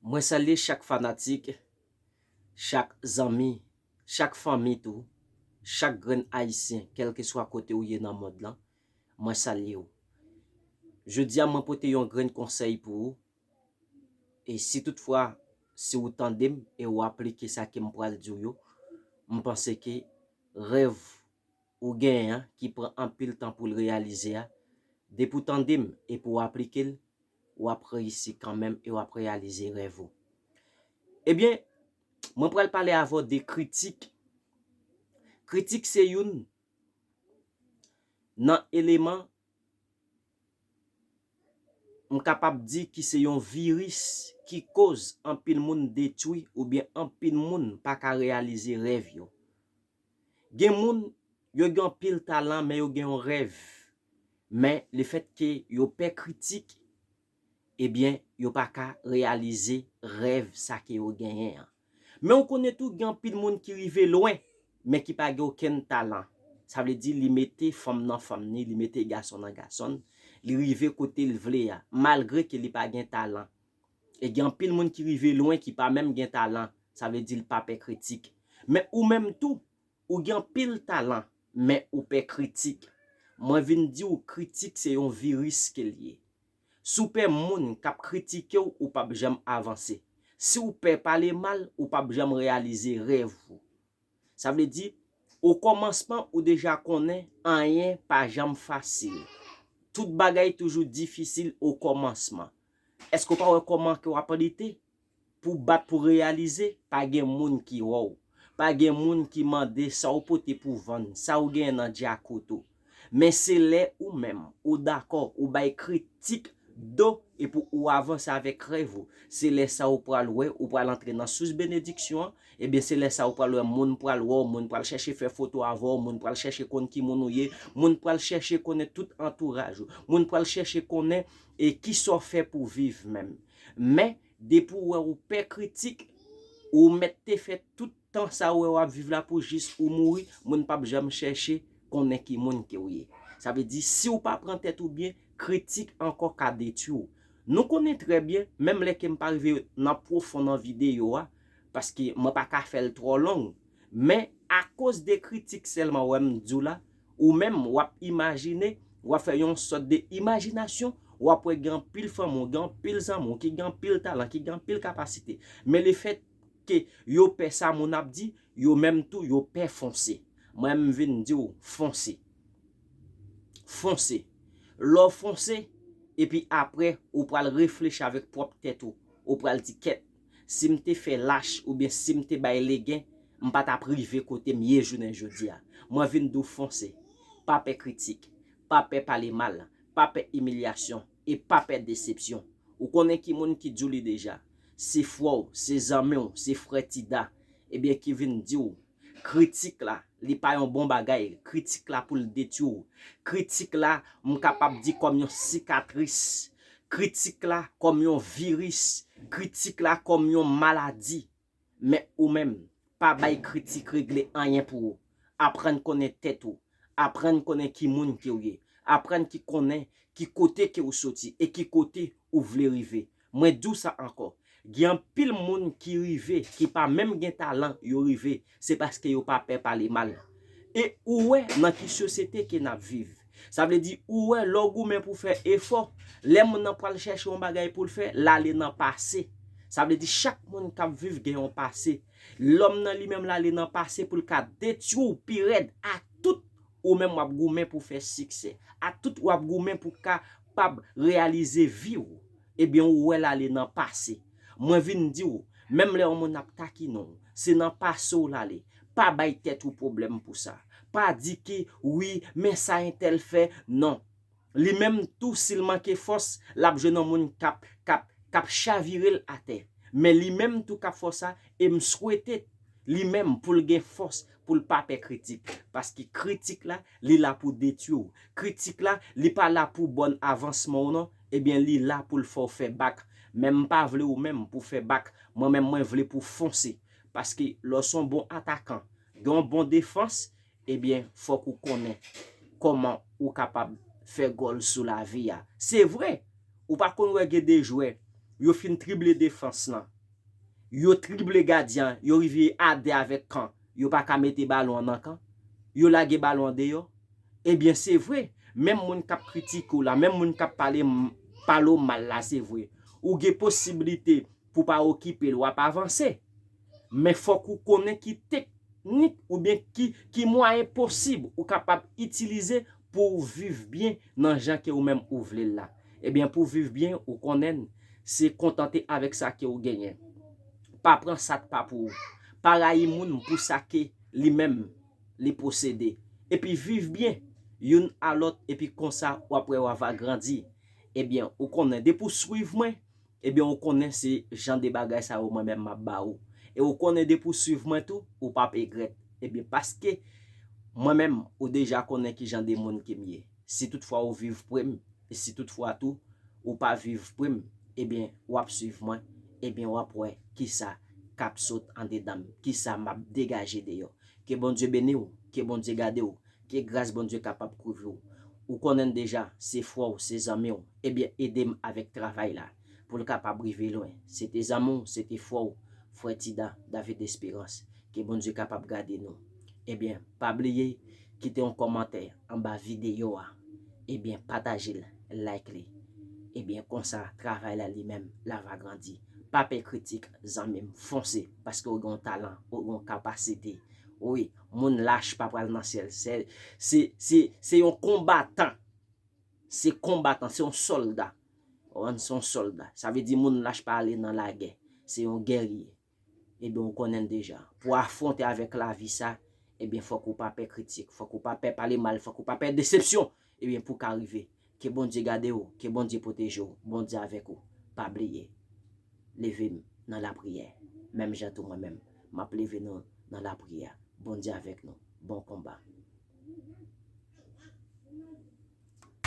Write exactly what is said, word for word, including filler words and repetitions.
Mwen salye chak fanatik, chak zanmi, chak fanmi tou, chak grenn Ayisyen, kèlkeswa kote w ye nan mond lan, mwen salye w. Jodi a, mwen pote yon grenn konsèy pou ou. E si toutfwa, si w tande m e w aplike sa ke m pral di w yo, m panse ke rèv ou genyen an, ki pran anpil tan pou l reyalize a, depi w tande m epi w aplike l, w ap reyisi kanmenm e w ap reyalize rèv ou. Ebyen, mwen pral pale avè w de kritik. Kritik se youn nan eleman m kapab di ki se yon viris ki koz anpil moun detwi oubyen anpil moun pa ka reyalize rèv yo. Gen moun, yo gen anpil talan, men yo gen yon rèv. Men lefètke yo pè kritik, ebyen, yo pa ka reyalize rèv sa ke yo genyen an. Men ou konnen tou, gen anpil moun ki rive lwen, men ki pa gen okenn talan. Sa vle di, li mete fanm nan fanm ni, li mete gason nan gason n, li rive kote l vle a, malgre ke li pa gen talan. E gen anpil moun ki rive lwen ki pa menm gen talan, sa vle di l pa pè kritik. Men ou menm tou, ou gen anpil talan, men ou pè kritik. Mwen vin di w, kritik se yon viris ke l ye. Si w pè moun k ap kritike w, ou p ap janm avanse. Si w pè pale mal, ou p ap janm reyalize rèv ou. Sa vle di, o kòmansman, ou deja konnen anyen pa janm fasil. Tout bagay toujou difisil o kòmansman. Èske w pa wè kòman ke w ap lite pou bat, pou reyalize? Pa gen moun ki wè w. Pa gen moun ki mande sa w pote pou vann, sa w genyen nan djakout ou. Men se lè ou menm, ou dakò, ou bay kritik do, epi ou avanse avèk rèv ou. Se lè sa ou pral wè, ou pral antre nan sous benediksyon an. Ebyen, se lè sa ou pral wè, moun pral wè w, moun pral chèche fè foto avè w, moun pral chèche konn ki moun ou ye, moun pral chèche konnen tout antouraj ou, moun pral chèche konnen e kisa w fè pou viv menm. Men, depi w wè ou pè kritik, ou mèt te fè tout tan sa ou wè w ap viv la pou jis ou mouri, moun p ap janm chèche konnen ki moun ke w ye. Sa vle di, si w pa pran tèt ou byen, kritik ankò ka detwi w. Nou konnen trè byen, menm lè ke m pa rive nan pwofon nan videyo a, paske mwen pa ka fè l twò long, men akoz de kritik sèlman wè m di w la, ou menm w ap imajine, w ap fè yon sòt de imajinasyon, w ap wè gen anpil fanmi w, gen anpil zanmi w ki gen anpil talan, ki gen anpil kapasite. Men lefèt ke yo pè sa moun ap di, yo menm tou, yo pè fonse. Mwen, m vin di w, fonse. Fonse. Lè w fonse, epi apre, ou pral reflechi avèk pwòp tèt ou. Ou pral di, kèt, si m te fè lach oubyen si m te bay legen, m pa t ap rive kote m ye jounen jodi a. Mwen vin di w, fonse. Pa pè kritik. Pa pè pale mal. Pa pè imilyasyon. E pa pè desepsyon. Ou konnen ki moun ki di w li deja. Se frè w, se zanmi w, se frè Tida. Ebyen, ki vin di w, kritik la, li pa yon bon bagay. Kritik la pou l detwi w. Kritik la, m kapab di kòm yon sikatris. Kritik la, kòm yon viris. Kritik la, kòm yon maladi. Men ou menm, pa bay kritik regle anyen pou ou. Aprann konnen tèt ou. Aprann konnen ki moun ke w ye. Aprann ki konnen ki kote ke w soti e ki kote ou vle rive. Mwen di w sa ankò. Gen anpil moun ki rive, ki pa menm gen talan, yo rive. Se paske yo pa pè pale mal. E ou wè nan ki sosyete ke n ap viv. Sa vle di, ou wè, lè w goumen pou fè efò, lè moun nan pral chèche yon bagay pou l fè, l ale nan pase. Sa vle di, chak moun k ap viv gen yon pase. Lòm nan li menm l ale nan pase pou l ka detwi w pi rèd, a tout ou menm w ap goumen pou fè siksè, a tout w ap goumen pou kapab reyalize vi w. Ebyen, ou wè l ale nan pase. Mwen vin di w, menm lè yon moun ap takinen w, se nan pase w l ale. Pa bay tèt ou pwoblèm pou sa. Pa di ke, wi, men sa entèl fè. Non. Li menm tou, si l manke fòs, l ap jwenn yon moun k ap, k ap, k ap chavire l atè. Men li menm tou k ap fè w sa, e m swete li menm pou l gen fòs, pou l pa pè kritik. Paske kritik la, li la pou detwi w. Kritik la, li pa la pou bòn avansman w non. Ebyen, li la pou l fè w fè bak. Men m pa vle ou menm pou fè bak. Mwen menm, mwen vle pou fonse. Paske lè w se yon bon atakan, gen yon bon defans, ebyen, fòk ou konnen kòman ou kapab fè gòl sou lavi a. Se vre, ou pa konn wè gen de jwè, yo fin trible defans lan. yo drible gadyen an, yo rive a de avèk kan, yo pa ka mete balon an nan kan, yo lage balon an deyò. Ebyen, se vre, menm moun k ap kritike w la, menm moun k ap pale, pale w mal la, se vre. Ou gen posiblite pou w pa okipe l, w ap avanse. Men fòk ou konnen ki teknik oubyen ki, ki mwayen posib ou kapab itilize pou w viv byen nan jan ke ou menm ou vle l la. Ebyen, pou w viv byen, ou konnen, se kontante avèk sa ke ou genyen. Pa pran sa k pa pou ou. Pa rayi moun pou sa ke li menm li posede. Epi viv byen youn a lòt, epi konsa w ap wè w ava grandi. Ebyen, ou konnen, depi w swiv mwen, ebyen, ou konnen se jan de bagay sa yo mwen menm m ap ba ou. E ou konnen depi w swiv mwen tou, ou p ap egrèt. Ebyen, paske mwen menm, ou deja konnen ki jan de moun ke m ye. Si toutfwa ou viv pre m, e si toutfwa tou, ou pa viv pre m, ebyen, w ap swiv mwen, ebyen, w ap wè kisa k ap sot andedan m, kisa m ap degaje deyò. Ke Bondye beni w, ke Bondye gade w, ke gras Bondye kapab kouvri w. Ou konnen deja, se frè w, se zanmi w, ebyen, ede m avèk travay la, pou l kapab rive lwen. Se te zanmi w, se te frè w, frè Tida, David Espérance. Ke Bondye kapab gade nou. Ebyen, pa bliye kite yon kòmantè anba videyo a. Ebyen, pataje l, like li. Ebyen, konsa, travay la li menm, l ava grandi. Pa pè kritik, zanmi m, fonse, paske ou gen yon talan, ou gen yon kapasite. Wi, moun lach pa pral nan syèl. Se, se, se, se yon konbatan. Se konbatan, se yon sòlda. Ou konprann? Se yon sòlda. Sa vle di moun lach pa ale nan lagè. Se yon gèrye. Ebyen, ou konnen deja. Pou afwonte avèk lavi sa, ebyen, fòk ou pa pè kritik, fòk ou pa pè pale mal, fòk ou pa pè desepsyon. Ebyen, pou w ka rive. Ke Bondye gade w, ke Bondye pwoteje w, Bondye avèk ou. Pa bliye, leve m nan lapriyè. Menm jan tou mwen menm, m ap leve nou nan lapriyè. Bondye avèk nou. Bon konba.